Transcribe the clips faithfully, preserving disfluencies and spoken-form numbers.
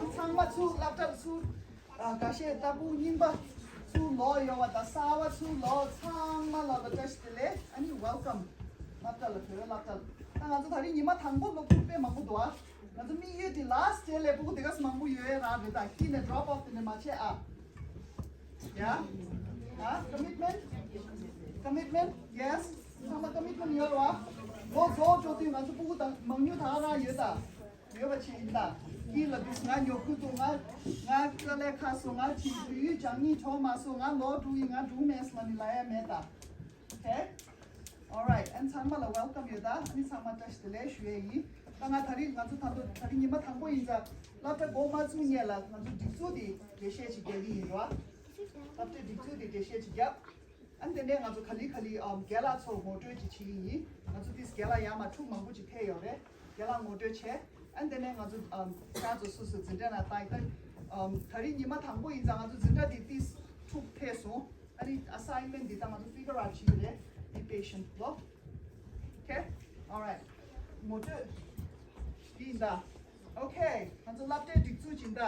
ཚང་མ་ཚུར་སློབ་གྲྭར་ཚུར། ཨ། འགའ་ཤས་ལྟ་བུ་རྙིང་པ་ཚུར་ལོག་ཡོང་བ་དང་། གསར་བ་ཚུར་ལོག། ཚང་མ་ལ་བཀྲ་ཤིས་བདེ་ལེགས། ཨ་ནི་welcome། སློབ་གྲྭ་ལ། བོད་པའི་སློབ་གྲྭ་ལ། ད་ང་ཚོ་དེ་རིང་ཉི་མ་དང་པོ་སློབ་ཕྲུག་དཔེ་མང་པོ་འདུག་ཨ། ང་ཚོ་དམིགས་ཡུལ་དེ་last day་ལ་ཕྲུ་གུ་དེ་ག་ཚོད་མང་པོ་ཡོད་རང་རེད། ད་ཁྱེད་ནས་drop off་དེ་ནས་མ་བྱེད་ཨ། ཡ། ཨ། commitment? Commitment? Yes. ཚང་མ་commitment་ཡོད་རེད་བ། ལོ་རྫོགས་འགྲོ་དུས་ང་ཚོ་ཕྲུ་གུ་དང་མང་ཉུང་ད་ག་རང་ཡོད་ད། ཡོད་པ་བྱས་ཡིན་ད། དཀྱིལ་ལ་འདུག་ང་ཉོ་ཁུལ་འདུག་ང་ང་དཀའ་ལས་ཁག་སོང་། ང་ཅིག་བོད་ཡིག་སྦྱང་སྙིང་བྲོ་མ་སོང་། ང་ལོག་འགྲོ་ཡིན། ང་འགྲོ་མེད་ཟེར་ལབ་ནས་ལབ་ཡ་མེད་ད། Okay? Alright. ཨ་ནི་ཚང་མ་ལ་welcome་ཡོད་ད། ཨ་ནི་ཚང་མ་བཀྲ་ཤིས་བདེ་ལེགས་ཞུ་ཡས་ཡིན། ད་ང་དེ་རིང་ང་ཚོ་ད་དུང་དེ་རིང་ཉི་མ་དང་པོ་ཡིན་ཙང་། སློབ་གྲྭ་འགོ་མ་བཙུགས་སྔོན་ལ་ང་ཚོ་སྒྲིག་འཛུགས་དེ་འགྲེལ་བཤད་ཅིག་རྒྱག་གི་ཡིན་རོ། སློབ་གྲྭའི་སྒྲིག་འཛུགས་དེ་འགྲེལ་བཤད་ཅིག་རྒྱབ། ཨ་ནི་དེ་ནས་ང་ཚོ་ག་ལེ་ག་ལེ་ཨམ་རྒན་ལགས་ཚོར་ངོ་སྤྲོད་ཅིག་བྱེད་ཀྱི་ཡིན། ང་ཚོ་དེ་རྒན་ལགས་ཡར་མར་ཕྲུག་མང་པོ་ཅིག་ཕེབས་ཡོད་རེད། རྒན་ལགས་ངོ་སྤྲོད་བྱས། ཨ་ནི་དེ་ནས་ང་ཚོ་ཨམ་ཁྱེད་ཚོ་སོ་སོ་འཛིན་གྲྭ་ནང་བཏང་། ད་ཨམ་དེ་རིང་ཉི་མ་དང་པོ་ཡིན་ཙང་ང་ཚོ་འཛིན་གྲྭ་དེ་ཏིས་ཕྲུག་ཕེབས་སོང་། ཨ་ནི་assignment་འདི་ད་ང་ཚོ་figure out་བྱེད་ཀྱི་རེད། Be patient་ལོ། Okay? Alright. ངོ་སྤྲོད་འདི་ཡིན་ད། Okay. ང་ཚོ་སློབ་གྲྭའི་སྒྲིག་འཛུགས་ཅིག་ཡིན་ད།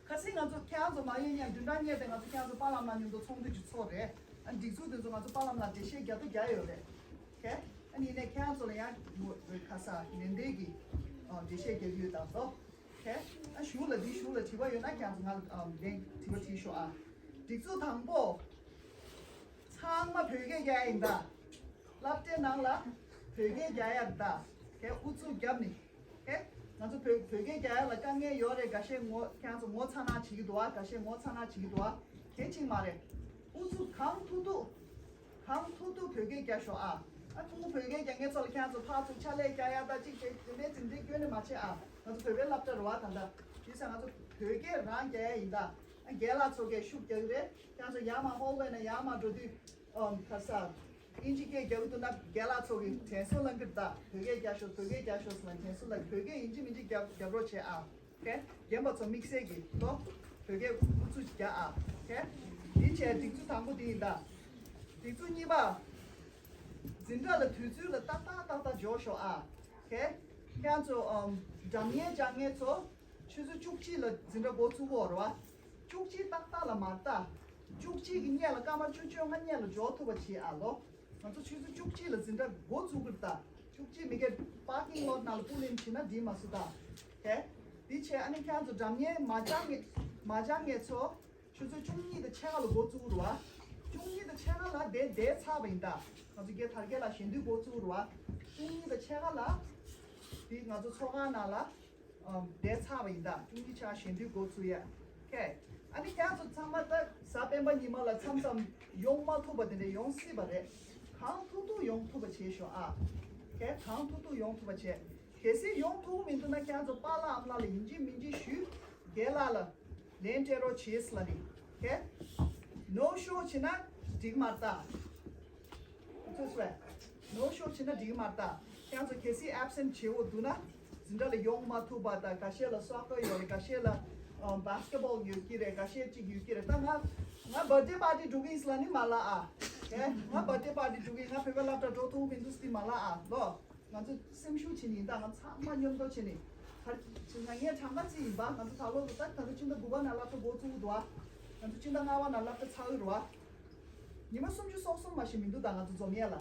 ཁ་སང་ང་ཚོ་ཁྱེད་རང་ཚོ་མ་ཡོང་སྔོན་བདུན་ཕྲག་སྔོན་དེ་ང་ཚོ་ཁྱེད་རང་ཚོ་པཱ་ལགས་རྣམ་གཉིས་ཚོ་ཚོགས་འདུ་ཅིག་ཚོགས་རེད། ཨ་ནི་སྒྲིག་འཛུགས་དེ་ཚོ་ང་ཚོ་པཱ་ལགས་རྣམས་འགྲེལ་བཤད་རྒྱག་ཏུ་རྒྱག་ཡོད་རེད། Okay? ཨ་ནི་ཡིན་ནའི་ཁྱེད་རང་ཚོ་ལ་ཡང་ངོ་ཁ་སང་ནན་ཏན་གྱིས་ཨ་འགྲེལ་བཤད་རྒྱག་གི་ཡོད་ད་ལོ། Okay? ཨ་གཞུག་ལ་འདི་གཞུག་ལ་དྲི་བ་ཡོད་ན་ཁྱེད་རང་ཚོ་ང་ལ་ཨམ་ལན་དྲི་བ་དྲིས་ཤོག་ཨ། སྒྲིག་འཛུགས་དང་པོ། ཚང་མ་བོད་སྐད་རྒྱག་ཡ་ཡིན་ད། སློབ་གྲྭའི་ནང་ལ་བོད་སྐད་རྒྱག་ཡ་ད། Okay? ཨུ་ཚུགས་རྒྱབ་ནས། Okay? ང་ཚོ་བོད་བོད་སྐད་རྒྱག་ཡ་ལ་དཀའ་ངལ་ཡོད་རེད། འགའ་ཤས་ངོ་ཁྱེད་རང་ཚོ་ངོ་ཚ་ན་བྱེད་ཀྱི་འདུག་ཨ། འགའ་ཤས་ངོ་ཚ་ན་བྱེད་ཀྱི་འདུག་ཨ། དེ་གཅིག་མ་རེད། ཨུ་ཚུགས་གང་ཐུབ་ཐུབ། གང་ཐུབ་ཐུབ་བོད་སྐད་རྒྱག་ཤོག་ཨ། ཨ་ཕྲུ་གུ་བོད་སྐད་རྒྱག་མཁན་ཚོ་ལ་ཁྱེད་རང་ཚོ་ཕར་ཚུར་ཕྱག་ལས་རྒྱག་ཡ་ད་ཅིག་བྱས་དེ་འདྲའི་དེ་འདྲའི་སྐྱོན་ནས་མ་བྱེད་ཨ། ང་ཚོ་བོད་པའི་སློབ་གྲྭ་རེད་བ་ད་ལྟ། དེ་ཚེ་ང་ཚོ་བོད་སྐད་རང་རྒྱག་ཡ་ཡིན་ད། ཨ་རྒན་ལགས་ཚོ་གིས་ཤུགས་རྒྱག་གི་རེད། ཁྱེད་རང་ཚོ་ཡར་མར་ཧོལ་ཝེ་ནས་ཡར་མར་འགྲོ་དུས་ཨམ་ཁ་ས་ཨིན་ཇི་སྐད་རྒྱག་གི་འདུག་ན་རྒན་ལགས་ཚོ་གིས་དྲན་གསོ་གནང་གི་རེད་ད། བོད་སྐད་རྒྱག་ཤོག་བོད་སྐད་རྒྱག་ཤོག་ཟེར་ལ་དྲན་གསོ་ལ་བོད་སྐད་ཡིན་གཅིག་མིན་གཅིག་རྒྱབ་རྒྱབ་རོགས་བྱེད་ཨ། Okay? རྒན་པ་ཚོ་དམིགས་བསལ་གྱིས་ལོ། བོད་སྐད་ཨུ་ཚུགས་རྒྱག་ཨ། Okay? འདི་བྱས་སྒྲིག་འཛུགས་དང་པོ་འདི་ཡིན་ད། སྒྲིག་འཛུགས་གཉིས་པ། འཛིན་གྲྭ་ལ་དུས་ཚོད་ལ་ཏག་ཏག་ཏག་ཏག་འབྱོར་ཤོག་ཨ། Okay? ཁྱེད་ཚོ་ཨམ་སྒྲ་སྙན་སྦྱང་མཁན་ཚོ་ཆུ་ཚོད་བཅུ་གཅིག་ལ་འཛིན་གྲྭ་འགོ་བཙུགས་ཀྱི་ཡོད་རེད་བ། བཅུ་གཅིག་ཏག་ཏག་ལ་མ་ལྟ། བཅུ་གཅིག་གི་སྔོན་ལ་སྐར་མ་བཅུ་བཅོ་ལྔ་སྔོན་ལ་འབྱོར་ཐུབ་པ་བྱེད་ཨ་ལོ། ང་ཚོ་ཆུ་ཚོད་བཅུ་གཅིག་ལ་འཛིན་གྲྭ་འགོ་ཚུགས་ཀྱི་རེད་ད། བཅུ་གཅིག་མི་སྒེར་parking lot་ནང་ལ་པུལ་ཨིན་བྱེད་ན་འགྲིག་མ་སོང་ད། Okay? དེ་བྱས་ཨ་ནི་ཁྱེད་ཚོ་སྒྲ་སྙན་མ་སྦྱང་མཁན་མ་སྦྱང་མཁན་ཚོ་ཆུ་ཚོད་བཅུ་གཉིས་དང་ཕྱེད་ཀ་ལ་འགོ་བཙུགས་རེད་བ། བཅུ་གཉིས་དང་ཕྱེད་ཀ་ལ་དེ་བསྡད་ཚར་བ་ཡིན་ད། ང་ཚོ་རྒན་དར་རྒྱས་ལགས་ཞལ་འདོན་འགོ་བཙུགས་རེད་བ། བཅུ་གཉིས་དང་ཕྱེད་ཀ་ལ་དེ་ང་ཚོ་ཚོགས་ཁང་ནང་ལ། ཨམ་བསྡད་ཚར་བ་ཡིན་ད། བཅུ་གཉིས་ཆ་ཞལ་འདོན་འགོ་ཚུགས་ཡ། Okay? ཨ་ནི་ཁྱེད་ཚོ་ཚང་མ་ད་གཟའ་སྤེན་པ་ཉི་མ་ལ་མཚམས་མཚམས་ཡོང་མ་ཐུབ་པ་དེ་འདྲ་ཡོང་སྲིད་པ་རེད། གང་ཐུབ་ཐུབ་ཡོང་ཐུབ་པ་བྱེད་ཤོག་ཨ། Okay? གང་ཐུབ་ཐུབ་ཡོང་ཐུབ་པ་བྱེད། གལ་སྲིད་ཡོང་ཐུབ་མི་འདུག་ན་ཁྱེད་ཚོ་པཱ་ལགས་ཨ་མ་ལགས་ལ་ཡིན་གཅིག་མིན་གཅིག་ཞུས། རྒན་ལགས་ལ་ལན་སྤྲད་རོགས་བྱེད་ཟེར་ལབ་ནི། Okay? No show་བྱེད་ན་འགྲིག་མ་རེད་ད། ཚོད་སོས། No show་བྱེད་ན་འགྲིག་གི་མ་རེད་ད། ཁྱེད་ཚོ་གལ་སྲིད་absent་བྱེད་འོ་འདུག་ན། འཛིན་གྲྭ་ལ་ཡོང་མ་ཐུབ་པ་དང་། འགའ་ཤས་ལ་soccer་ཡོད་རེད། འགའ་ཤས་ལ་ཨ་basketball་ཡོད་ཀྱི་རེད། འགའ་ཤས་གཅིག་ཡོད་ཀྱི་རེད། ད་ང་ང་birthday party་འགྲོ་གི་ཡིན་ཟེར་ལབ་ནི་མ་ལབ་ཨ། ཨེ་ང་birthday party་འགྲོ་གི་ཡིན། ང་བོད་པའི་སློབ་གྲྭ་འགྲོ་ཐུབ་མི་འདུག་ཟེར་མ་ལབ་ཨ་ལོ། ང་ཚོ་སེམས་ཤུགས་བྱེད་ནི་ཡིན་ད། ང་ཚང་མ་མཉམ་དུ་བྱེད་ནི། ག་རེ་བྱེད་ན་ངས་གྲངས་ཀ་རྩིས་ཡིན་པ། ང་ཚོ་ད་ལོ་ད་ད་ལྟ་ཕྱི་ཟླ་དགུ་པ་ནང་སློབ་གྲྭ་འགོ་བཙུགས་འདུག་ཨ། ང་ཚོ་ཕྱི་ཟླ་ལྔ་པ་ནང་སློབ་གྲྭ་ཚར་གི་རེད་བ། ཉི་མ་སུམ་ཅུ་སོ་གསུམ་མ་ཞིག་མི་འདུག་ད་ང་ཚོ་འཛོམས་ཡས་ལ།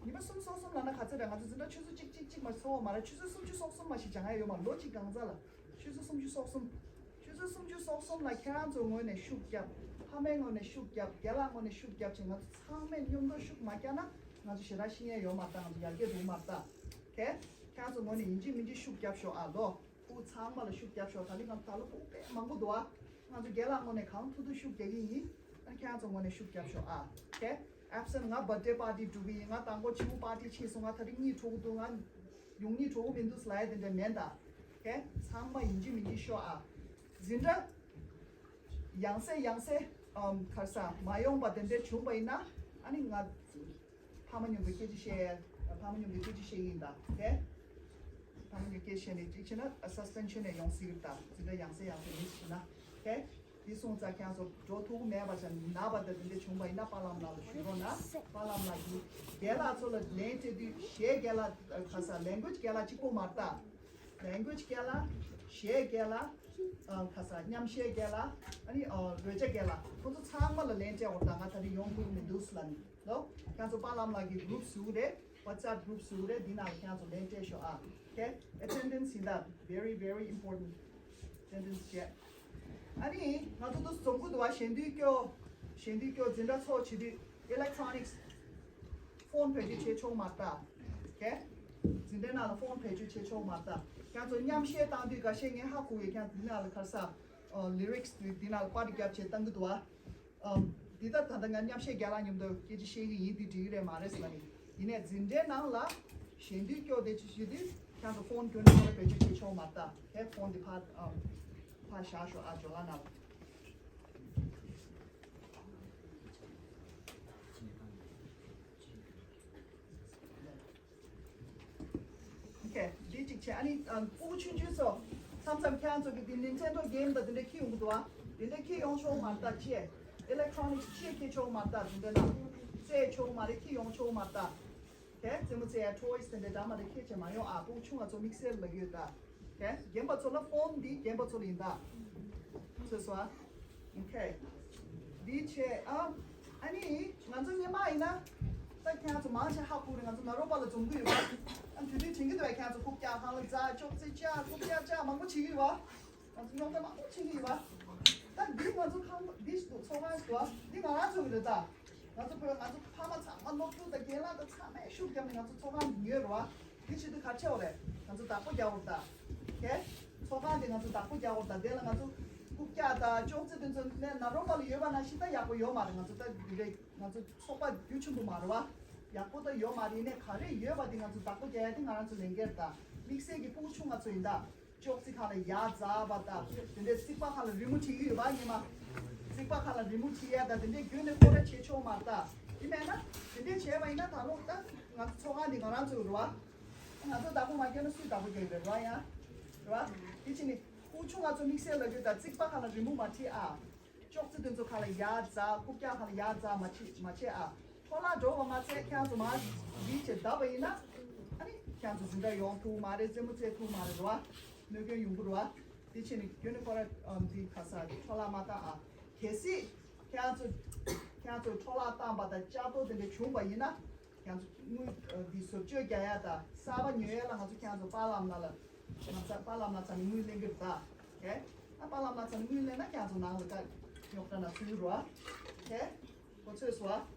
ཉི་མ་སུམ་ཅུ་སོ་གསུམ་ལབ་ན་ག་ཚོད་རེད། ང་ཚོ་འཛིན་གྲྭ་ཆུ་ཚོད་གཅིག་གཅིག་གཅིག་མ་ཚོགས་པ་མ་རེད། ཆུ་ཚོད་སུམ་ཅུ་སོ་གསུམ་མ་ཞིག་སྦྱང་ཡ་ཡོད་མ་རེད། ལོ་གཅིག་གང་ཚ་ལ། ཆུ་ཚོད་སུམ་ཅུ་སོ་གསུམ། ཆུ་ཚོད་སུམ་ཅུ་སོ་གསུམ་ལ་ཁྱེད་རང་ཚོ་ངོས་ནས་ཤུགས་རྒྱབ། ཕ་མའི་ངོས་ནས་ཤུགས་རྒྱབ། རྒན་ལགས་ངོས་ནས་ཤུགས་རྒྱབ་བྱས། ང་ཚོ་ཚང་མས་མཉམ་དུ་ཤུགས་མ་རྒྱབ་ན་ང་ཚོ་ཞེ་དྲག་ཤེས་ཡ་ཡོད་མ་རེད་ད། ང་ཚོ་ཡར་རྒྱས་འགྲོ་གི་མ་རེད་ད། ཁེ། ཁྱེད་རང་ཚོ་ངོས་ནས་ཡིན་གཅིག་མིན་གཅིག་ཤུགས་རྒྱབ་ཤོག་ཨ་ལོ། ཕྲུ་གུ་ཚང་མ་ལ་ཤུགས་རྒྱབ་ཤོག་ད་ལི་ང་ད་ལོ་ཕྲུ་གུ་དཔེ་མང་པོ་འདུག་ཨ། ང་ཚོ་རྒན་ལགས་ངོས་ནས་གང་ཐུབ་ཐུབ་ཤུགས་རྒྱག་གི་ཡིན། ཨ་ནི་ཁྱེད་རང་ཚོ་ངོས་ནས་ཤུགས་རྒྱབ་ཤོག་ཨ། ཨོ་ཁེ། ཨེབ་སེན་ང་བར་ཐ་ཌེ་པར་ཊི་འགྲོ་གི་ཡིན། ང་དང་པོ་ཕྱི་པོ་པར་ཊི་ཕྱིན་སོང་། ང་ད་རིང་གཉིད་བྲོ་གི་འདུག་ང་ཡོང་གཉིད་བྲོ་གི་མི་འདུག་ལབ་ཡ་དེ་འདྲ་མེད་ད། ཨོ་ཁེ། ཚང་མ་ཡིན་གཅིག་མིན་གཅིག་ཤོག་ཨ། འཛིན་གྲྭ་ཡང་སེ་ཡང་སེ་ཨམ་ག་རེ་ཟ་མ་ཡོང་པ་དེ་འདྲ་བྱུང་པ་ཡིན་ན། ཨ་ནི་ང་ཕ་མ་མཉམ་དུ་སྐད་ཆ་བཤད། ཕ་མ་མཉམ་དུ་སྐད་ཆ་བཤད་ཀྱི་ཡིན་ད། ཨོ་ཁེ། ཕ་མ་མཉམ་དུ་སྐད་ཆ་བཤད་ནས་གཅིག་བྱས་ན་སི་སི་པེན་ཤན་ནས་ཡོང་སྲིད་ཀྱི་རེད་ད། འཛིན་གྲྭ་ཡང་སེ་ཡང་སེ་མི་ཤེས་ན། ཨོ་ཁེ། འདི་སོང་ཙང་ཁྱེད་ཚོ་འགྲོ་ཐུབ་མེད་པ་བྱས་ན་ན་བ་དང་དེ་འདྲ་བྱུང་བ་ཡིན་ན་པཱ་ལགས་ལགས་ལ་ཞུ་རོགས་གནང་། པཱ་ལགས་ལགས་ཀྱིས་རྒན་ལགས་ཚོ་ལ་ལན་སྤྲད་དུས་གཞས་རྒན་ལགས་ག་ས་ལེང་གུ་ཨེཇ་རྒན་ལགས་གཅིག་པོ་མ་རེད་ད། ལེང་གུ་ཨེཇ་རྒན་ལགས། གཞས་རྒན་ལགས། ཨ་ག་ས་མཉམ་གཞས་རྒན་ལགས། ཨ་ནི་ཨ་རོལ་ཆ་རྒན་ལགས། ཁོང་ཚོ་ཚང་མ་ལ་ལན་སྤྲད་འོར་ད་ང་ད་རིང་ཡོང་ཐུབ་མི་འདུག་ལབ་ནི་ལོ། ཁྱེད་ཚོ་པཱ་ལགས་ལགས་ཀྱི་གུ་རུབ་བཟོ་གི་རེད། WhatsApp group བཟོ་གི་རེད། འདི་ནང་ལ་ཁྱེད་ཚོ་ལན་སྤྲད་ཤོག་ཨ། ཨོ་ཁེ། Attendance ཡིན་ད། Very very important attendance བྱས། ཨ་ནི་ང་ཚོ་འདུག་འཛོམས་གི་འདུག་བ། གཞེས་འདུན་སྐྱོར། གཞེས་འདུན་སྐྱོར་འཛིན་གྲྭ་ཚོགས་བྱེད་དུས་ཨི་ལེག་ཊོ་ནིག་སི་ཕོན་བེད་སྤྱོད་བྱེད་ཆོག་མ་རེད་ད། ཨོ་ཁེ། འཛིན་གྲྭའི་ནང་ལ་ཕོན་བེད་སྤྱོད་བྱེད་ཆོག་མ་རེད་ད། ཁྱེད་ཚོ་མཉམ་གཞས་བཏང་དུས་འགའ་ཤས་ངས་ཧ་གོ་ཡོད། ཁྱེད་འདི་ནང་ལ་ག་རེ་ཟ་ལི་རིག་སི་འདི་ནང་ལ་པར་རྒྱབ་བྱས་བཏང་གི་འདུག་བ། ཨམ། འདི་ལྟར་ད་ལྟ་ང་མཉམ་གཞས་རྒན་ལགས་མཉམ་དུ་སྐད་ཆ་བཤད་ཀྱི་ཡིན། འདི་འགྲིག་གི་རེད་མ་རེད་ཟེར་ལབ་ནི། ཡིན་ནའི་འཛིན་གྲྭའི་ནང་ལ་གཞེས་འདུན་སྐྱོར་དེ་ཅི་ཞུ་དུས་ཁྱེད་ཚོ་ཕོན་ཁྱོན་ནས་ཁོ་རང་བེད་སྤྱོད་བྱེད་ཆོག་མ་རེད་ད། ཧེ་ཕོན་འདི་ཕར་ཨམ་ཕར་བཞག་ཤོག་ཨ་ཇོ་ལགས་ནང་ལ། ཨོ་ཁེ། འདི་གཅིག་བྱས། ཨ་ནི་ཨ་ཕྲུ་གུ་ཆུང་ཆུང་ཚོ་མཚམས་མཚམས་ཁྱེད་རང་ཚོ་གི་འདི་ནིན་ཊེན་ཌོ་གེམ་དང་འདི་འདྲ་འཁྱེར་ཡོང་གི་འདུག་ཨ། འདི་འདྲ་འཁྱེར་ཡོང་ཆོག་མ་རེད་ད། ཅེ་ཨི་ལེག་ཊོ་ནིག་སི་ཅེ་འཁྱེར་ཆོག་མ་རེད་ད། འདི་འདྲ་ལ་རྩེད་ཆོག་མ་རེད། འཁྱེར་ཡོང་ཆོག་མ་རེད་ད། དེ་རྩེད་མོ་རྩེ་ཡ་ཊོ་ཡི་སི་དེ་འདྲ་འདྲ་མ་རེད། འཁྱེར་བྱས་མ་ཡོང་ཨ། ཕྲུ་གུ་ཆུང་ང་ཚོ་དམིགས་བསལ་ལ་ཡོད་ད། དེ་རྒན་པ་ཚོ་ལ་ཕོན་འདི་རྒན་པ་ཚོ་ལ་ཡིན་ད། ཚོད་སོང་ཨ། ཨོ་ཁེ། འདི་བྱས་ཨ། ཨ་ནི་ང་ཚོ་སྔོན་མ་ཡིན་ན། ད་ཁྱེད་ཚོ་མང་ཆེ་ཧ་གོ་རེད། ང་ཚོ་ནཱ་རོ་པ་ལ་འཛོམས་ཀྱི་ཡོད་པ། ཨ་དུས་དུས་དྲན་གྱི་འདུག་བས། ཁྱེད་ཚོ་རྐུབ་བཀྱག་སྒང་ལ་འཛེགས། ཅོག་ཙེ་བཅག་རྐུབ་བཀྱག་བཅག་མང་པོ་བྱེད་ཀྱི་ཡོད་པ། ང་ཚོ་རྙོག་དྲ་མང་པོ་བྱེད་ཀྱི་ཡོད་པ། ད་འདི་ང་ཚོ་ཁང་པ་འདི་ཞིག་འདུག་ཚོགས་ཁང་ཞིག་འདུག་བ། འདི་ང་རང་ཚོ་གི་རེད་ད། ང་ཚོ་བོད་ང་ཚོ་ཕ་མ་ཚང་མ་སློབ་ཕྲུག་དང་རྒན་ལགས་དང་ཚང་མས་ཤུགས་བརྒྱབ་ནས་ང་ཚོ་ཚོགས་ཁང་ཉོས་རེད་བ། འདི་བྱེད་དུས་ག་རེ་བྱས་པ་རེད། ང་ཚོ་བདག་པོ་རྒྱག་དགོས་རེད་ད། ཨོ་ཁེ། ཚོགས་ཁང་འདི་ང་ཚོ་བདག་པོ་རྒྱག་དགོས་རེད་ད། དེ་ལ་ང་ཚོ་རྐུབ་བཀྱག་དང་ཅོག་ཙེ་དེ་ཚོ་ནས་ནཱ་རོ་པ་ལ་ཡོད་པ་ནང་བཞིན་ད་ཡག་པོ་ཡོད་མ་རེད། ང་ཚོ་ད་འདི་འདྲའི་ང་ཚོ་ཚོགས་པ་རྒྱ་ཆེན་པོ་མ་རེད་བ། ཡག་པོ་ད་ཡོད་མ་རེད། ཡིན་ནའི་ག་རེ་ཡོད་པ་དེ་ང་ཚོ་བདག་པོ་རྒྱག་ཡ་དེ་ང་རང་ཚོ་ལས་འགན་རེད་ད། དམིགས་བསལ་གྱི་ཕྲུ་གུ་ཆུང་ང་ཚོ་ཡིན་ད། ཅོག་ཙེ་ཁ་ལ་ཡར་འཛེགས་པ་དང་། དེ་འདྲའི་རྩིག་པ་ཁ་ལ་རི་མོ་བྲིས་ཀྱི་ཡོད་པ། སྔོན་མ་རྩིག་པ་ཁ་ལ་རི་མོ་བྲིས་ཡ་དང་དེ་འདྲའི་རྒྱུན་ནས་ཁོ་ར་བྱེད་ཆོག་མ་རེད་ད། དེ་མེད་ན་དེ་འདྲའི་བྱས་པ་ཡིན་ན་ད་ལོ་ད་ང་ཚོ་ཚོགས་ཁང་འདི་ང་རང་ཚོའི་རེད་བ། ང་ཚོ་བདག་པོ་མ་རྒྱག་ན་སུས་བདག་པོ་རྒྱག་གི་རེད་བ། ཡང་རེད་བ། དེ་ཕྱིན་ནི་ཕྲུ་གུ་ཆུང་ང་ཚོ་དམིགས་བསལ་ལ་རྒྱུ་ད་རྩིག་པ་ཁ་ལ་རི་མོ་མ་བྲིས་ཨ། ཅོག་ཙེ་དེ་ཚོ་ཁ་ལ་ཡར་འཛེགས། རྐུབ་བཀྱག་ཁ་ལ་ཡར་འཛེགས་མ་བྱེད་མ་བྱེད་ཨ། འཕྲོ་བརླག་འགྲོ་བ་མ་ཚད་ཁྱེད་ཚོ་མར་འདི་བྱས་བསྡད་པ་ཡིན་ན། ཨ་ནི་ཁྱེད་ཚོ་འཛིན་གྲྭ་ཡོང་ཐུབ་མ་རེད། རྩེད་མོ་རྩེ་ཐུབ་མ་རེད་རོ། གནོད་སྐྱོན་ཡོང་གི་རོ། དེ་བྱས་ནས་རྒྱུན་ནས་ཁོ་ར་ཨམ་འདི་ག་ས་འཕྲོ་བརླག་མ་བཏང་ཨ། གལ་སྲིད་ཁྱེད་ཚོ་ཁྱེད་ཚོ་འཕྲོ་བརླག་བཏང་པ་དང་བཅག་ཐོ་དེ་འདྲ་བྱུང་བ་ཡིན་ན། ཁྱེད་ཚོ་དངུལ་ཨ་འདི་བཟོ་བཅོས་རྒྱག་ཡ་དང་གསར་པ་ཉོ་ཡ་ལ་ང་ཚོ་ཁྱེད་ཚོ་པཱ་ལགས་ལ་ལ་ང་ཚོ་པཱ་ལགས་ལ་ཚ་ནས་དངུལ་ལེན་གི་རེད་ད། ཨེ། ཨ་པཱ་ལགས་ལ་ཚ་ནས་དངུལ་ལེན་ན་ཁྱེད་ཚོ་ནང་ལ་ཀ་རྙོག་དྲ་ན་ཚུད་རོ། ཨེ། གོ་ཚོད་སོ།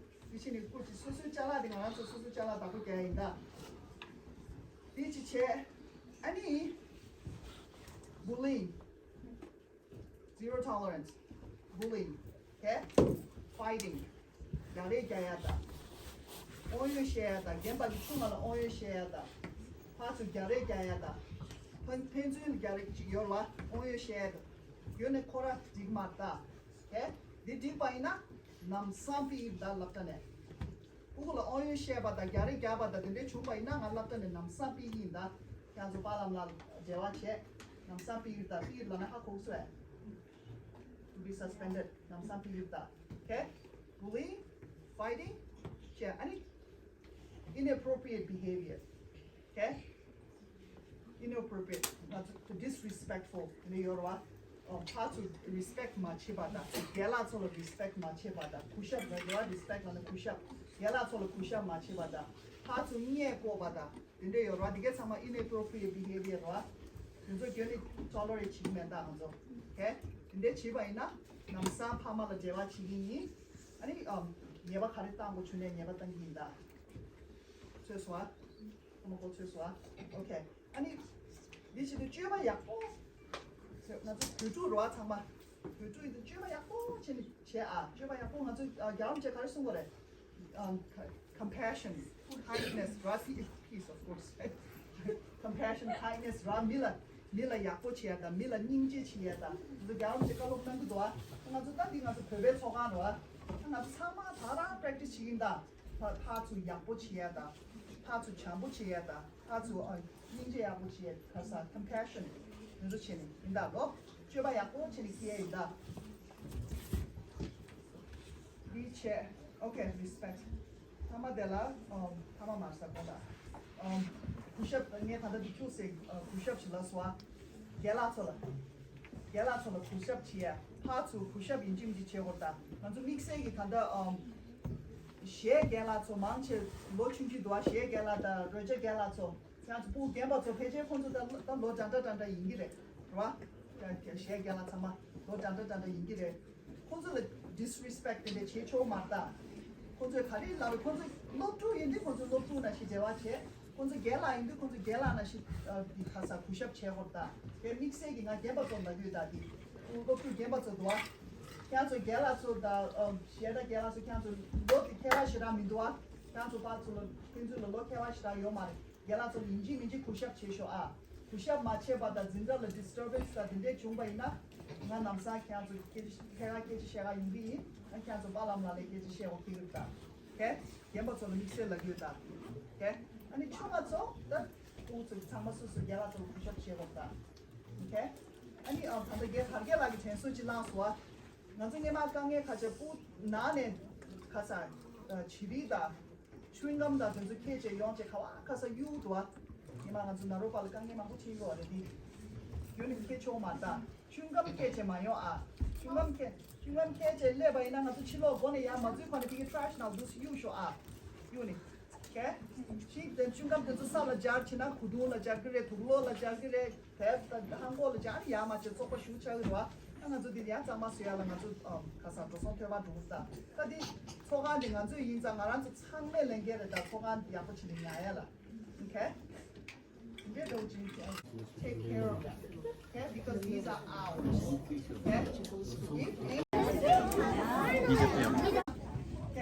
དེ་ཕྱིན་ནས་སྐུ་མཁྱེན་སོ་སོའི་ཅ་ལག་དེ་ང་རང་ཚོ་སོ་སོའི་ཅ་ལག་བདག་པོ་རྒྱག་ཡ་ཡིན་ད། དེ་ཅི་བྱས། ཨ་ནི། Bullying. Zero tolerance. Bullying. Okay? Fighting. རྒྱག་རེས་རྒྱག་ཡ་དང་། དབང་ཡོད་བཤད་ཡ་དང་། རྒན་པ་གི་ཆུང་མ་ལ་དབང་ཡོད་བཤད་ཡ་དང་། ཕར་ཚུར་རྒྱག་རེས་རྒྱག་ཡ་དང་། ཕན་ཕན་ཚུན་རྒྱག་རེས་ཅིག་ཡོད་ལ་དབང་ཡོད་བཤད་ཡ་དང་། ཡོད་ནས་ཁོ་ར་འགྲིག་མ་ད། ཨེ། འདི་འགྲིག་པ་ཡིན་ན་ལམ་སང་པི་ཡིབ་ད་ལབ་ད་ནས། ཕྲུ་གུ་ལ་དབང་ཡོད་བཤད་པ་དང་རྒྱག་རེས་རྒྱག་པ་དང་དེ་འདྲའི་བྱུང་པ་ཡིན་ན་ང་ལབ་ད་ནས་ལམ་སང་པི་ཡིན་ད། ཁྱེད་ཚོ་པཱ་ལགས་ལ་འབྲེལ་བ་བྱས། ལམ་སང་པི་ཡིབ་ད། པི་ཡིབ་ལབ་ན་ཧ་གོ་སོང་ཨེ། To be suspended. ལམ་སང་པི་ཡིབ་ད། Okay? Bullying, fighting, བྱས། ཨ་ནི། Inappropriate behavior. Okay? Inappropriate. ང་ཚོ་disrespectful ནི་ཡོད་རེད་བ། ཨོ། ཕར་ཚུར་རི་སི་པེག་མ་བྱེད་པ་དང་། རྒན་ལགས་ཚོ་ལ་རི་སི་པེག་མ་བྱེད་པ་དང་། གུས་ཞབས་རེད་བ། རི་སི་པེག་ལབ་ན་གུས་ཞབས། རྒན་ལགས་ཚོ་ལ་གུས་ཞབས་མ་བྱེད་པ་དང་། ཕར་ཚུར་བརྙས་བཀོད་པ་དང་། དེ་འདྲ་ཡོད་རེད་བ། དེ་གའི་ཚང་མ་inappropriate behavior རེད་བ། དེ་ཚོ་ཁྱོན་ནས་ཊོ་ལེ་རེཊ་བྱེད་ཀྱི་མེད་ད་ང་ཚོ། Okay? དེ་འདྲ་བྱས་པ་ཡིན་ན་ལམ་སང་ཕ་མ་ལ་འབྲེལ་བ་བྱེད་ཀྱི་ཡིན། ཨ་ནི་ཨམ། ཉེས་པ་ག་རེ་བཏང་དགོས་བྱུང་ནའི་ཉེས་པ་བཏང་གི་ཡིན་ད། ཚོད་སོང་ཨ། ཨ་མ་ཀོ་ཚོད་སོང་ཨ། Okay. ཨ་ནི། འདི་བྱེད་དུས་སྤྱོད་པ་ཡག་པོ། ང་ཚོ་བོད་ཕྲུག་རེད་བ་ཚང་མ། བོད་ཕྲུག་ཡིན་དུས་སྤྱོད་པ་ཡག་པོ་བྱས་ནས་བྱས་ཨ། སྤྱོད་པ་ཡག་པོ་ང་ཚོ་ཨ། རྒྱལ་བ་རིན་པོ་ཆེས་ག་རེ་གསུངས་པ་རེད། um, compassion, kindness, right? Peace, of course, right? Compassion, kindness, right? མི་ལ་མི་ལ་ཡག་པོ་བྱེད་ཡ་དང་མི་ལ་སྙིང་རྗེ་བྱེད་ཡ་དང་འདི་རྒྱལ་བ་རིན་པོ་ཆེས་བཀའ་སློབ་གནང་གི་འདུག་ཨ། ང་ཚོ་ད་འདི་ང་ཚོ་བོད་པའི་ཚོགས་ཁང་རེད་བ། ང་ཚོ་ཚང་མ་ད་རང་practice བྱེད་ཀྱིན་ད། ཕར་ཕར་ཚུར་ཡག་པོ་བྱེད་ཡ་ད། ཕར་ཚུར་བྱམས་པོ་བྱེད་ཡ་ད། ཕར་ཚུར་ཨ། སྙིང་རྗེ་ཡག་པོ་བྱེད་ཡ་ག་ས་compassion དེ་ཚོ་བྱེད་ནས་ཡིན་ད་ལོ། སྤྱོད་པ་ཡག་པོ་བྱེད་ནས་སྐྱེ་ཡ་ཡིན་ད། འདི་བྱས། Okay, respect. ཐ་མ་དེ་ལ་ཨམ། ཐ་མ་མ་ཟ་གོ་ད། ཨམ། གུས་ཞབས་ངས་ད་ལྟ་འདི་ཁྱུག་ཟེར་གུས་ཞབས་ཤིག་ལ་སོ་ཨ། རྒན་ལགས་ཚོ་ལ། རྒན་ལགས་ཚོ་ལ་གུས་ཞབས་བྱེད་ཡ། ཕར་ཚུར་གུས་ཞབས་ཡིན་གཅིག་མིན་གཅིག་བྱེད་དགོས་ད། ང་ཚོ་དམིགས་བསལ་གྱི་ད་ལྟ་ཨམ། གཞས་རྒན་ལགས་ཚོ་མང་ཆེ་ལོ་ཆུང་ཆུང་འདུག་ཨ། གཞས་རྒན་ལགས་དང་རོལ་ཆ་རྒན་ལགས་ཚོ། ཁྱེད་ཚོ་ཕྲུ་གུ་རྒན་པ་ཚོ་ཕལ་ཆེར་ཁོང་ཚོ་ད་ད་ལོ་འདྲ་འདྲ་འདྲ་འདྲ་ཡིན་གྱི་རེད། རེད་བ། གཞས་རྒན་ལགས་ཚང་མ་ལོ་འདྲ་འདྲ་འདྲ་འདྲ་ཡིན་གྱི་རེད། ཁོང་ཚོ་ལ་disrespect དེ་འདྲ་བྱེད་ཆོག་མ་རེད་ད། ཁོང་ཚོས་ག་རེ་ལབ་རེད། ཁོང་ཚོ་སློབ་ཕྲུག་ཡིན་དུས་ཁོང་ཚོ་སློབ་ཕྲུག་ནང་བཞིན་འབྲེལ་བ་བྱེད། ཁོང་ཚོ་རྒན་ལགས་ཡིན་དུས་ཁོང་ཚོ་རྒན་ལགས་ནང་བཞིན་ཨ། འདི་ག་ས་གུས་ཞབས་བྱེད་དགོས་རེད་ད། དེ་དམིགས་བསལ་གྱི་ང་རྒན་པ་ཚོ་ལབ་ཀྱི་ཡོད་ད། འདི་སློབ་ཕྲུག་རྒན་པ་ཚོ་འདུག་ཨ། ཁྱེད་ཚོ་རྒན་ལགས་ཚོ་དང་ཨ། གཞས་བཏང་རྒན་ལགས་ཚོ་ཁྱེད་ཚོ་ལོ་དེ་ཁྱད་པར་ཞེ་དྲག་མི་འདུག་ཨ། ཁྱེད་ཚོ་ཕར་ཚུར་ལ་ཕན་ཚུན་ལ་ལོ་ཁྱད་པར་ཞེ་དྲག་ཡོད་མ་རེད། རྒན་ལགས་ཚོ་ཡིན་གཅིག་མིན་གཅིག་གུས་ཞབས་བྱེད་ཤོག་ཨ། གུས་ཞབས་མ་བྱས་པ་དང་འཛིན་གྲྭ་ལ་disturbance དང་དེ་འདྲས་བྱུང་པ་ཡིན་ན། ང་ལམ་སང་ཁྱེད་ཚོ་སྐད་ཆ་ཐད་ཀར་སྐད་ཆ་བཤད་ག་ཡོང་གི་ཡིན། ཨ། ཁྱེད་ཚོ་པཱ་ལགས་ལ་སྐད་ཆ་བཤད་དགོས་ཀྱི་རེད་ད། ཨོ་ཁེ། རྒན་པ་ཚོ་ལ་དམིགས་བསལ་ལབ་ཀྱི་ཡོད་ད། ཨོ་ཁེ། ཨ་ནི་ཆུང་བ་ཚོ་ད་ཕྲུ་གུ་ཚོ་ཚང་མ་སོ་སོ་རྒན་ལགས་ཚོ་ལ་གུས་ཞབས་བྱེད་དགོས་ད། ཨོ་ཁེ། ཨ་ནི་ཨ། ད་ལྟ་རྒན་དར་རྒྱས་ལགས་ཀྱིས་དྲན་གསོ་ཅིག་བླངས་སོང་ཨ། ང་ཚོ་སྔས་མ་དཀའ་ངལ་ཁ་ཤས་ཕྲུ་གུ་ནང་ནས་ག་ས་ཨ། བྱི་རིལ་དང་chewing gum དང་དེ་ཚོ་འཁྱེར་བྱས་ཡོང་བྱས་ག་བ་ག་ས་གཡུག་འདུག་ཨ། སྔས་མ་ང་ཚོ་ནཱ་རོ་པ་ལ་དཀའ་ངལ་མང་པོ་འཕྲད་ཡོད་རེད་དེ། ཡོད་ནི་འཁྱེར་ཆོག་མ་རེད་ད། chewing gum འཁྱེར་བྱས་མ་ཡོང་ཨ། chewing gum འཁྱེར་chewing gum འཁྱེར་བྱས་སླེབས་པ་ཡིན་ན་ང་ཚོ་ཕྱི་ལོགས་སྒོ་ནས་ཡར་མ་འཛུལ་གོང་ནས་ཕ་གིའི་trash ནང་འདུག་སེ་གཡུག་ཤོག་ཨ། གཡུག་ནི། ཁེ། ཤིག་དེ་chewing gum དེ་ཚོ་ས་ལ་སྦྱར་བྱས་ན་གོས་ཐུང་ལ་སྦྱར་གི་རེད། དུག་ལོག་ལ་སྦྱར་གི་རེད། དེབ་དང་ལྷམ་གོག་ལ་སྦྱར་ཡ་མ་བྱས་བཙོག་པ་ཞེ་པོ་ཆགས་ཀྱི་རེད་བ། ད་ང་ཚོ་འདི་ཡ་གཙང་མ་བཟོ་ཡ་ལ་ང་ཚོ་ཨམ་ག་ས་འགྲོ་སོང་ཐོལ་པ་འགྲོ་གི་རེད་ད། ད་འདི་ཚོགས་ཁང་འདི་ང་ཚོའི་ཡིན་ཙང་ང་རང་ཚོ་ཚང་མས་ལེན་གྱི་རེད་ད། ཚོགས་ཁང་འདི་ཡག་པོ་བྱས་ནས་ཉར་ཡ་ལ། Okay? འདི་འདྲ་བོ་ཅིག་take care of them. Okay? Because these are ours. Okay?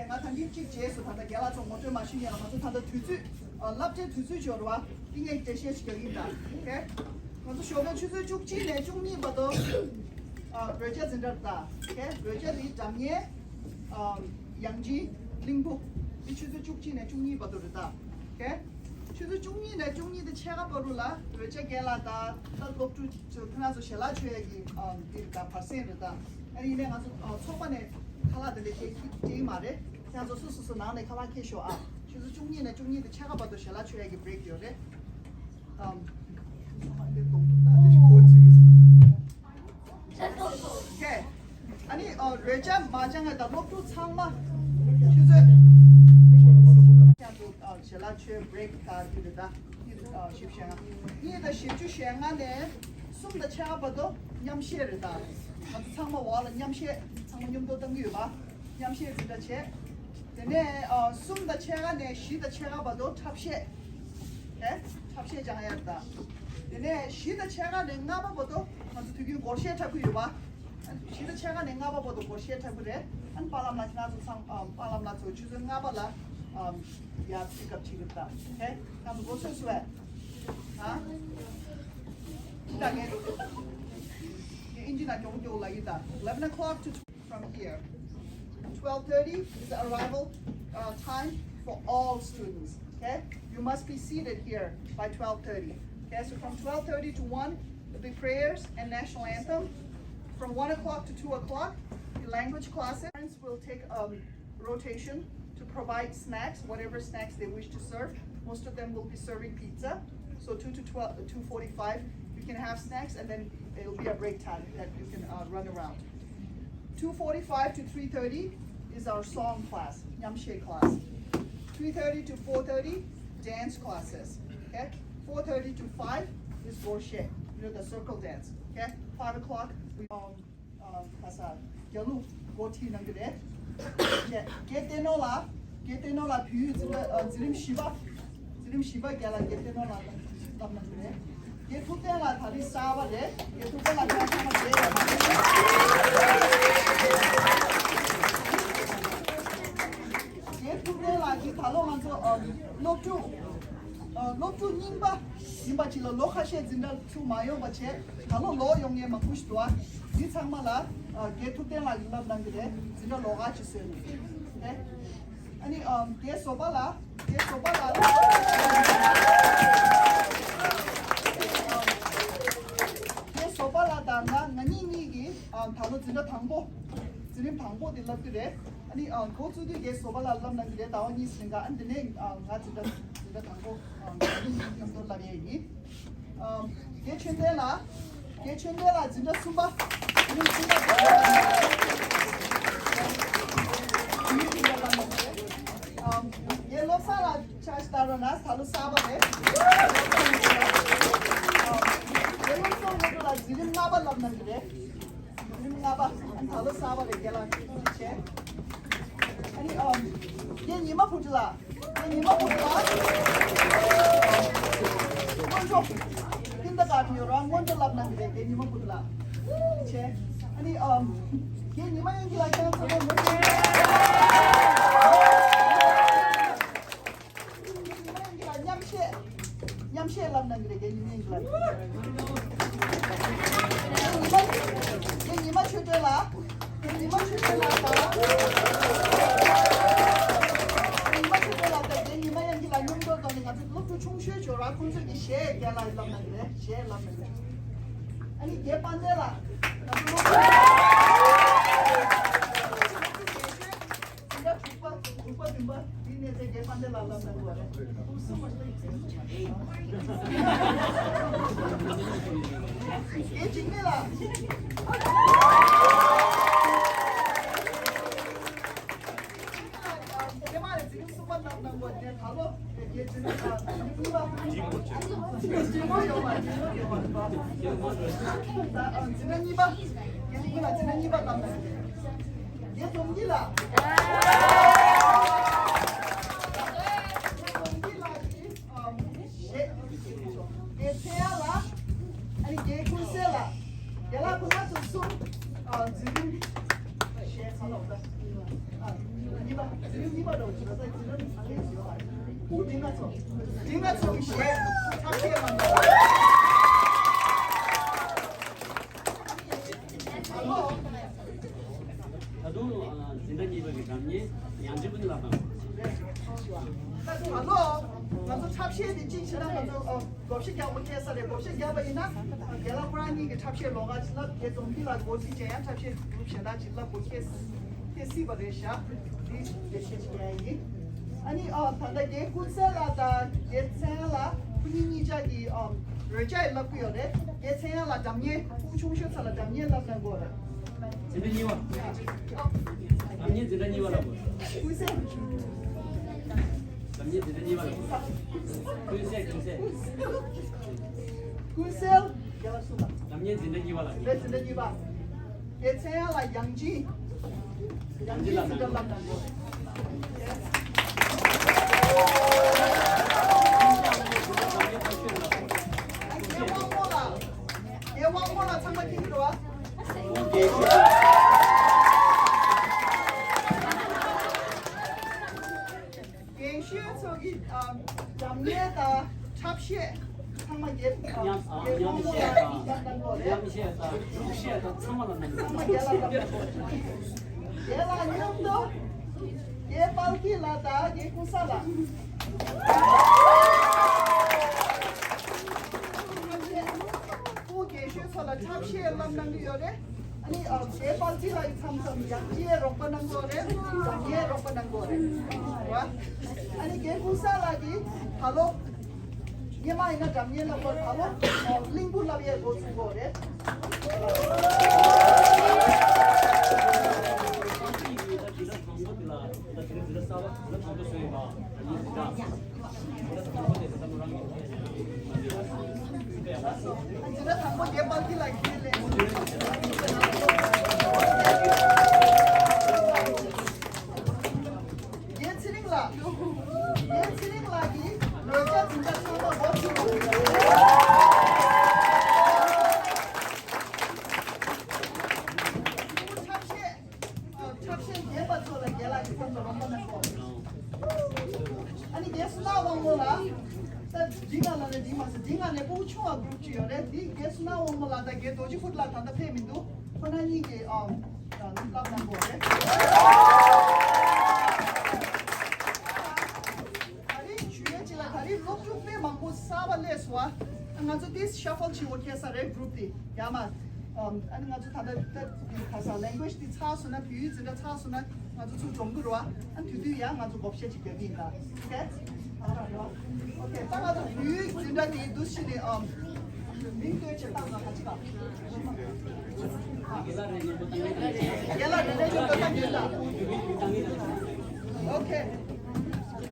ཨོ་ཁེ། ང་ད་གིན་གཅིག་རྗེས་སུ་ད་ལྟ་རྒན་ལགས་ཚོ་ངོ་སྤྲོད་མ་ཞུས་ཡིན་ལ། ང་ཚོ་ད་ལྟ་དུས་ཚོད་ཨ། སློབ་གྲྭའི་དུས་ཚོད་འབྱོར་བ་འདི་ངས་འགྲེལ་བཤད་ཞིག་རྒྱག་གི་ཡིན་ད། ཨོ་ཁེ། ང་ཚོ་ཞོགས་པའི་ཆུ་ཚོད་བཅུ་གཅིག་ནས་བཅུ་གཉིས་བར་དུ་ཨ། རོལ་ཆ་འཛིན་གྲྭ་རེད་ད། ཨོ་ཁེ། རོལ་ཆ་འདི་སྒྲ་སྙན་ཨ། དབྱངས་ཅན་གླིང་བུ་འདི་ཆུ་ཚོད་བཅུ་གཅིག་ནས་བཅུ་གཉིས་བར་དུ་རེད་ད། ཨོ་ཁེ། ཆུ་ཚོད་བཅུ་གཉིས་ནས་བཅུ་གཉིས་དང་ཕྱེད་ཀ་བར་དུ་ལ་རོལ་ཆ་རྒན་ལགས་དང་ད་སློབ་ཕྲུག་ཚོ་ཁོ་རང་ཚོ་ཞལ་ལག་མཆོད་ཡས་ཀྱི་ཨ། འདི་རེད་ད། བར་གསེང་རེད་ད། ཨ་ནི་ཡིན་ནའི་ང་ཚོ་ཨ། ཚོགས་པ་ནས་ཁ་ལག་དེ་འདྲ་སྤྲད་ཀྱི་མ་རེད། ཁྱེད་ཚོ་སོ་སོ་སོ་ནང་ནས་ཁ་ལག་འཁྱེར་ཤོག་ཨ། ཆུ་ཚོད་བཅུ་གཉིས་ནས་བཅུ་གཉིས་དང་ཕྱེད་ཀ་བར་དུ་ཞལ་ལག་མཆོད་ཡས་ཀྱི་break ཡོད་རེད། ཨམ། ཚང་མ་དེ་གཏོང་ཐུབ་ན་དེ་ཞིག་གོ་ཚུལ་ཡོད། ཨོ་ཁེ། ཨ་ནི་ཨ། རོལ་ཆ་མ་སྦྱང་ཡ་དང་སློབ་ཕྲུག་ཚང་མ་ཆུ་ཚོད་ཁྱེད་ཚོ་ཨ། ཞལ་ལག་མཆོད་break དང་འདི་རེད་ད། གཉིས་དང་བཞི་བཅུ་ཞེ་ལྔ། གཉིས་དང་བཞི་བཅུ་ཞེ་ལྔ་ནས་གསུམ་དང་ཕྱེད་ཀ་བར་དུ་མཉམ་བཞད་རེད་ད། ང་ཚོ་ཚང་མ་འོག་ལ་མཉམ་བཞད་ཚང་མ་མཉམ་དུ་གཏོང་གི་ཡོད་པ། མཉམ་བཞད་འཛིན་གྲྭ་བྱས། དེ་ནས་ཨ། གསུམ་དང་ཕྱེད་ཀ་ནས་བཞི་དང་ཕྱེད་ཀ་བར་དུ་འཁྲབ་བཤད། ཨེ། འཁྲབ་བཤད་སྦྱང་ཡ་རེད་ད། དེ་ནས་བཞི་དང་ཕྱེད་ཀ་ནས་ལྔ་པ་བར་དུ་ང་ཚོ་དུས་རྒྱུན་སྒོར་གཞས་འཁྲབ་ཀྱི་ཡོད་པ། བཞི་དང་ཕྱེད་ཀ་ནས་ལྔ་པ་བར་དུ་སྒོར་གཞས་འཁྲབ་ཀྱི་རེད། ཨ་ནི་པཱ་ལགས་ལ་ང་ཚོ་ཚང་ཨ། པཱ་ལགས་ལ་ཚོ་ཆུ་ཚོད་ལྔ་པ་ལ་ཨམ། ཡར་pick up བྱེད་ཀྱི་རེད་ད། ཨོ་ཁེ། ང་ཚོ་སྒོར་གཞས་སུ་བས། ཧ། ད་ངས་ཨིན་ཇི་ནང་མགྱོགས་མགྱོགས་ལབ་ཡིན་ད། Eleven o'clock to from here. Twelve thirty is the arrival uh, time for all students. Okay? You must be seated here by twelve thirty. Okay, so from twelve thirty to one, there'll be prayers and national anthem. From one o'clock to two o'clock, the language classes. Parents will take um, rotation to provide snacks, whatever snacks they wish to serve. Most of them will be serving pizza. So two to twelve, two forty-five, you can have snacks, and then it'll be a break time that you can uh, run around. Two forty-five to three thirty is our song class, ཉམས་བཞེས་class. Three thirty to four thirty, dance classes. Okay? Four thirty to five is སྒོར་གཞས, you know, the circle dance. Okay? Five o'clock, we um, ཁ་ས་རྒྱ་ལུགས་སྒོ་ཁྲིད་གནང་གི་རེད། རྒྱ་རྒྱ་བསྟན་ནོར་ལགས། རྒྱ་བསྟན་ནོར་ལགས་བོད་ཡིག་འཛིན་གྲྭ་འཛིན་རིམ་བཞི་པ། འཛིན་རིམ་བཞི་པ་རྒན་ལགས་རྒྱ་བསྟན་ནོར་ལགས་བསླབ་གནང་གི་རེད། རྒན་ཐུབ་བསྟན་ལགས་ད་རེས་གསར་པ་རེད། རྒན་ཐུབ་བསྟན་ལགས་ཁྱེད་ཚང་མ་མཇལ་ཡོད་མ་རེད། རྒན་ཐུབ་བསྟན་ལགས་ཀྱིས་ད་ལོ་ང་ཚོ་ཨ་སློབ་ཕྲུག་ཨ་སློབ་ཕྲུག་རྙིང་པ་ཡིན་པ་ཅིག་ལ་ལོ་ཁ་ཤས་འཛིན་གྲྭ་ཚུར་མ་ཡོང་བ་བྱས། ད་ལོ་ལོག་ཡོང་མཁན་མང་པོ་ཞིག་འདུག་ཨ། འདི་ཚང་མ་ལ་ཨ་རྒན་ཐུབ་བསྟན་ལགས་ཀྱིས་ལབ་གནང་གི་རེད། འཛིན་གྲྭ་ལོགས་ཀ་ཅིག་བཟོས་ནས་ཨེ། ཨ་ནི་ཨམ་རྒན་བཟོ་པ་ལགས། རྒན་བཟོ་པ་ལགས། རྒན་བཟོ་པ་ལགས་དང་ང་ང་གཉིས་གཉིས་ཀྱིས་ཨམ་ད་ལོ་འཛིན་གྲྭ་དང་པོ། འཛིན་རིམ་དང་པོ་དེ་བསླབ་ཀྱི་རེད། ཨ་ནི་ཨམ་འགོ་བཙུགས་དུས་རྒན་བཟོ་པ་ལགས་བསླབ་གནང་གི་རེད། ཟླ་བ་གཉིས་ཟིན་ག་ཨ་འདི་ནས་ཨམ་ང་འཛིན་གྲྭ་འཛིན་གྲྭ་དང་པོ་ཨམ་མཉམ་དུ་བསླབ་ཡས་ཡིན། ཨམ་རྒན་ཆོས་ལྡན་ལགས། རྒན་ཆོས་ལྡན་ལགས་འཛིན་གྲྭ་གསུམ་པ། འཛིན་གྲྭ་གསུམ་པ། ཨམ་རྒན་བློ་བཟང་ལགས་ཆ་ཞིག་ལྟ་རོགས་གནང་། ད་ལོ་གསར་པ་རེད། ཨམ་རྒན་བློ་བཟང་ལགས་འཛིན་རིམ་ལྔ་པ་བསླབ་གནང་གི་རེད། འཛིན་རིམ་ལྔ་པ། ཨ་ནི་ད་ལོ་གསར་པ་རེད། རྒན་ལགས་བྱས། ཨ་ནི་ཨམ་རྒན་ཉི་མ་བུ་ཁྲིད་ལགས། རྒན་ཉི་མ་བུ་ཁྲིད་ལགས། སྔོན་འགྲོ། ཀིན་ཌར་གྷར་ཊན་ཡོད་ར། སྔོན་འགྲོ་བསླབ་གནང་གི་རེད། རྒན་ཉི་མ་བུ་ཁྲིད་ལགས་བྱས། ཨ་ནི་ཨམ་རྒན་ཉི་མ་དབྱངས་སྐྱིད་ལགས་ཁྱེད་རང་ཚོ་ལ་ངོ་སྤྲོད། རྒན་ཉི་མ་དབྱངས་སྐྱིད་ལགས་མཉམ་བཤད། མཉམ་བཤད་བསླབ་གནང་གི་རེད། རྒན་ཉི་མ་དབྱངས་སྐྱིད་ལགས། རྒན་ཉི་མ་ཆོས་སྒྲོན་ལགས། རྒན་ཉི་མ་ཆོས་སྒྲོན་ལགས་དང་། རྒན་ཉི་མ་ཆོས་སྒྲོན་ལགས་དང་རྒན་ཉི་མ་དབྱངས་སྐྱིད་ལགས་མཉམ་དུ་བཏང་ནས་ང་ཚོ་སློབ་ཕྲུག་ཆུང་ཤོས་ཅིག་ཡོད་ར། ཁོང་ཚོས་ཀྱི་གཞས་རྒན་ལགས་བསླབ་གནང་གི་རེད། གཞས་བསླབ་གནང་གི་རེད། ཨ་ནི་རྒན་དཔལ་ལྡན་ལགས། ང་ཚོ་སློབ་ཕྲུག་འཛིན་གྲྭ་དྲུག་པ། དྲུག་པ་བདུན་པ་འདི་གནས་ཚད་རྒན་དཔལ་ལྡན་ལགས་ལ་གནང་དགོས་རེད། རྒན་འཇིགས་མེད་ལགས། རྒན་མ་རེད། འཛིན་གསུམ་པ་གནང་གནང་དགོས་རེད། ད་ལོ་རྒན་འཛིན་གཉིས་པ། འཛིན་གཉིས་པ་ཡོད་པ། འཛིན་གཉིས་པ་ཡོད་པ། རྒན་འཇིགས་མེད་ལགས་འཛིན་གཉིས་པ་གནང་གནང་། རྒན་སྒྲོལ་སྐྱིད་ལགས། རྒན་སྒྲོལ་སྐྱིད་ལགས་ཀྱིས་ཨ་གཞས། རྒན་ཚེ་དབྱངས་ལགས། ཨ་ནི་རྒན་ཀུན་གསལ་ལགས། རྒན་ལགས་ཁོང་རྣམ་པ་གསུམ་ཨ་འཛིན་རིམ་གཞས་ཚང་ལ་འོ་ད་ཨ་འཛིན་རིམ་གཉིས་པ། འཛིན་རིམ་གཉིས་པ་འདྲ་བོ་ཅིག་ལ་ད་འཛིན་རིམ་གང་ཡིན་ཟེར་བ་རེད། འདི་ང་ཚོ་འདི་ང་ཚོ་གི་གཞས་ཐབས་ཤེས་ལ་ཨ་ལོ། ད་དུང་འཛིན་གྲྭ་གཉིས་པ་གི་སྒྲ་སྙན་ཡང་ཅི་ཀུན་ལ་དང་། ད་ལོ་ང་ཚོ་ཐབས་ཤེས་དེ་གཅིག་བྱས་ན་ང་ཚོ་བགོ་བཤའ་རྒྱག་པ་ཁེལ་ས་རེད། བགོ་བཤའ་རྒྱག་པ་ཡིན་ན་རྒན་ལགས་ཁོ་རང་གཉིས་ཀྱི་ཐབས་ཤེས་ལོགས་ཀ་ཅིག་ལབ། རྒན་སྒྲོལ་སྐྱིད་ལགས་འགོ་ཁྲིད་བྱས་ཡང་ཐབས་ཤེས་གཞན་དག་ཅིག་ལབ་དགོས་ཁེལ་ཁེལ་སྲིད་པ་རེད་ཤག་འདི་འགྲེལ་བཤད་ཅིག་རྒྱག་ཡ་ཡིན། ཨ་ནི་ཨ་ད་ལྟ་རྒན་ཀུན་གསལ་ལགས་དང་རྒན་ཚེ་དབྱངས་ལགས་ཁོ་གཉིས་གཉིས་ཆ་གིས་ཨ་རོལ་ཆ་ཡི་ལབ་ཀྱི་ཡོད་རེད། རྒན་ཚེ་དབྱངས་ལགས་སྒྲ་སྙན། ཕྲུ་གུ་ཆུང་ཤོས་ཚོ་ལ་སྒྲ་སྙན་ལབ་གནང་དགོས་རེད། འཛིན་གྲྭ་གཉིས་པ། སྒྲ་སྙན་འཛིན་གྲྭ་གཉིས་པ་ལབ་དགོས། ཀུན་གསལ། སྒྲ་སྙན་འཛིན་གྲྭ་གཉིས་པ་ལབ་དགོས། ཀུན་གསལ། ཀུན་གསལ། ཀུན་གསལ། རྒན་ལགས་གསུངས་པ། སྒྲ་སྙན་འཛིན་གྲྭ་གཉིས་པ་ལབ་དགོས། འཛིན་གྲྭ་གཉིས་པ། རྒན་ཚེ་དབྱངས་ལགས་ཡང་ཅིན། ཡང་ཅིན་འཛིན་གྲྭ་ལབ་གནང་དགོས། རྒན་དབང་མོ་ལགས། རྒན་དབང་མོ་ལགས་ཚང་མ་མཁྱེན་གྱི་རེད་བ། རྒན་ཤོས་ཚོ་གི་ཨ་སྒྲ་སྙན་དང་ཐབས་ཤེས་ཚང་མ་རྒྱལ་ཨ་མཉམ་ཨ་རྒྱལ་མཉམ་དབང་མོ་ལགས་ཀྱིས་བསླབ་གནང་དགོས་རེད། མཉམ་བཤད་དང་སྒྲུབ་བཤད་དང་ཚང་མ་ལ་གནང་དགོས། ཚང་མ་རྒྱལ་ལ་བསླབ་གནང་དགོས། རྒན་ལགས་མཉམ་དུ་རྒན་དཔལ་སྐྱིད་ལགས་དང་རྒན་ཀུན་གསལ་ལགས། སྐུ་རྒན་ཤོས་ཚོ་ལ་ཐབས་ཤེས་བསླབ་གནང་གི་ཡོད་རེད། ཨ་ནི་ཨ་རྒན་དཔལ་སྐྱིད་ལགས་ཀྱིས་མཚམས་མཚམས་ཡང་ཅིན་རོགས་པ་གནང་དགོས་རེད། སྒྲ་སྙན་རོགས་པ་གནང་དགོས་རེད། རེད་བ། ཨ་ནི་རྒན་ཀུན་གསལ་ལགས་ཀྱིས་ད་ལོ་སྔོན་མ་ཡིན་ན་སྒྲ་སྙན་ལབ་དགོས། ད་ལོ་ཨ་གླིང་བུ་ལབ་ཡས་འགོ་ཚུགས་དགོས་རེད། འཛིན་གྲྭ་དང་པོ་རྒན་དཔལ་སྐྱིད་ལགས་ཁྱེད་ལས། རྒན་ཚེ་རིང་ལགས། རྒན་ཚེ་རིང་ལགས་ཀྱིས་རོལ་ཆ་འཛིན་གྲྭ་ཚང་མ་འགོ་ཁྲིད་དགོས། ཤེས་རྒན་པ་ཚོ་ལ་རྒན་ལགས་ཀྱི་ཁོང་ཚོ་རོགས་པ་གནང་གོ། ཨ་ནི་རྒན་བསོད་ནམས་དབང་མོ་ལགས། ད་འདི་ང་ལ་ནི་འདི་མ་ཟད་འདི་ང་ནས་ཕྲུ་གུ་ཆུང་བ་གུ་རུབ་ཅིག་ཡོད་རེད། འདི་རྒན་བསོད་ནམས་དབང་མོ་ལགས་དང་རྒན་རྡོ་རྗེ་ཧུད་ལགས་ད་ལྟ་ཕེབས་མི་འདུག་ཁོ་ན་གཉིས་ཀྱིས་ཨ་ལམ་སྟོན་གནང་དགོས་རེད། ད་རིང་ཞུ་ཡས་ཅིག་ལ་ད་རིང་སློབ་ཕྲུག་དཔེ་མང་པོ་གསར་པ་སླེབས་སོང་བ། ང་ཚོ་དེ་ཤ་ཕལ་བྱེད་དགོས་ཁེལ་ས་རེད། གུ་རུབ་དེ་ཡ་མ། ཨ་ནི་ང་ཚོ་ད་ལྟ་ད་ག་ས་ལེང་གུ་ཨེ་ཇི་དེ་ཚར་སོང་ན། བོད་ཡིག་འཛིན་གྲྭ་ཚར་སོང་ན་ང་ཚོ་ཚུར་འཛོམས་ཀྱི་རེད་བ། ཨ་དུས་དུས་ཡང་ང་ཚོ་བགོ་བཤའ་ཅིག་རྒྱག་གི་ཡིན་ད། ཨོ་ཁེ། ཨོ་ཁེ། ད་ང་ཚོ་བོད་ཡིག་འཛིན་གྲྭ་དེའི་འདུ་ཤེས་ནས་ཨམ། མིང་བཏོན་བྱེད་སྟངས་ང་ག་ཅི་ག་རྒན་ལགས་རེ་རེ་བྱོས་ད་ད་ཉོན་ད། ཨོ་ཁེ།